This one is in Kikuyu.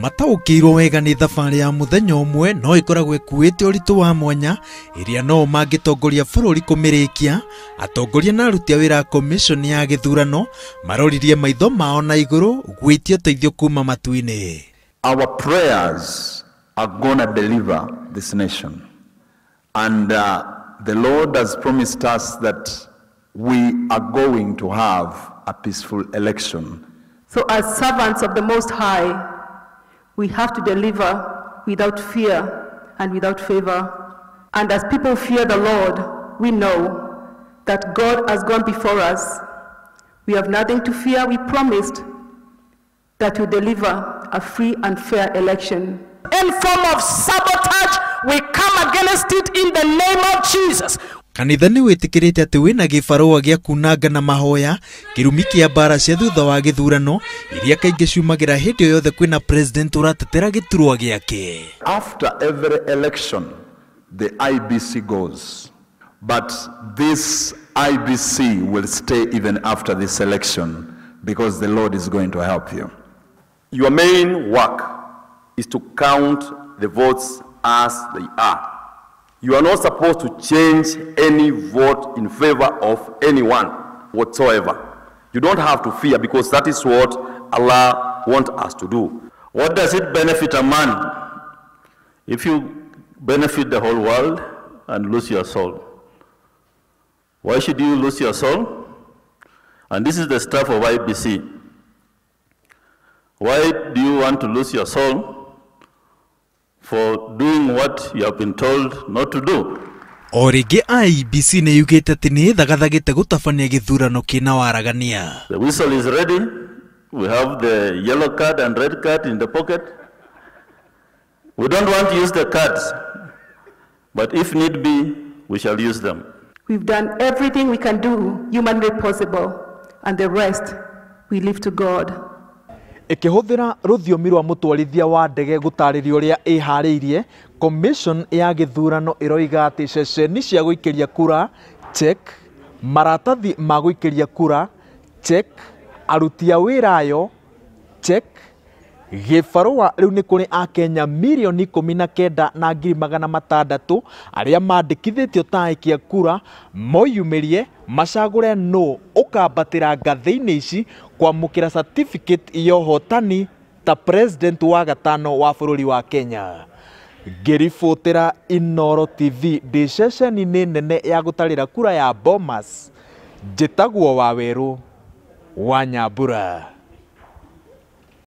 Mataũkĩirwo wega nĩ thabarĩ ya mũthenya ũmwe no ĩkoragwo ĩkuĩte ũritũ wa mwanya ĩrĩa no mangĩtongoria bũrũri kũmĩrĩkia. Atongoria na aruti a wĩra a commission ya gĩthurano maroririe maitho mao na igũrũ gwĩtia ũteithio kuma matu-inĩ. Our prayers are gonna deliver this nation, and the Lord has promised us that we are going to have a peaceful election. So as servants of the Most High, we have to deliver without fear and without favor. And as people fear the Lord, we know that God has gone before us. We have nothing to fear. We promised that we deliver a free and fair election. Any form of sabotage, we come against it in the name of Jesus. Kanitha nĩ wĩtĩkĩrĩte atĩ wĩna gĩbarũa gĩa kunanga na mahoya kĩrumi kĩa mbara cia thutha wa gĩthurano iria kaingĩ ciumagĩra hĩndĩ o yothe kwĩna president ũratetera gĩturwa gĩake. After every election, the IBC goes. But this IBC will stay even after this election because the Lord is going to help you. Your main work is to count the votes as they are. You are not supposed to change any vote in favor of anyone whatsoever. You don't have to fear because that is what Allah wants us to do. What does it benefit a man if you benefit the whole world and lose your soul? Why should you lose your soul? And this is the staff of IBC. Why do you want to lose your soul for doing what you have been told not to do? O rĩngĩ IEBC nĩ yugĩte atĩ nĩ ĩthagathagĩte gũtabania gĩthurano kĩna waragania. The whistle is ready. We have the yellow card and red card in the pocket. We don't want to use the cards, but if need be, we shall use them. We've done everything we can do humanly possible, and the rest we leave to God. Ĩkĩhũthĩra rũthiomi rwa mũtwarithia wa ndege gũtarĩria ũrĩa ĩharĩirie, commission ya gĩthurano ĩroiga atĩ ceceni cia gũikĩria kura check, maratathi ma gũikĩria kura check, aruti a wĩra ayo check. Gĩbarũa rĩu nĩ kũrĩ akenya mirioni 19 na ngiri 600 arĩa mandĩkithĩtio ta aikia kura moyumĩrie macagũre nũ ũkambatĩra ngathĩ-inĩ ici kwamũkĩra certificate ya ũhotani ta president wa gatano wa bũrũri wa Kenya. Ngĩribotera Inooro TV ndĩ ceceni-inĩ nene ya gũtarĩra kura ya Bomas, njĩtagwo Wawerũ wa Nyambura.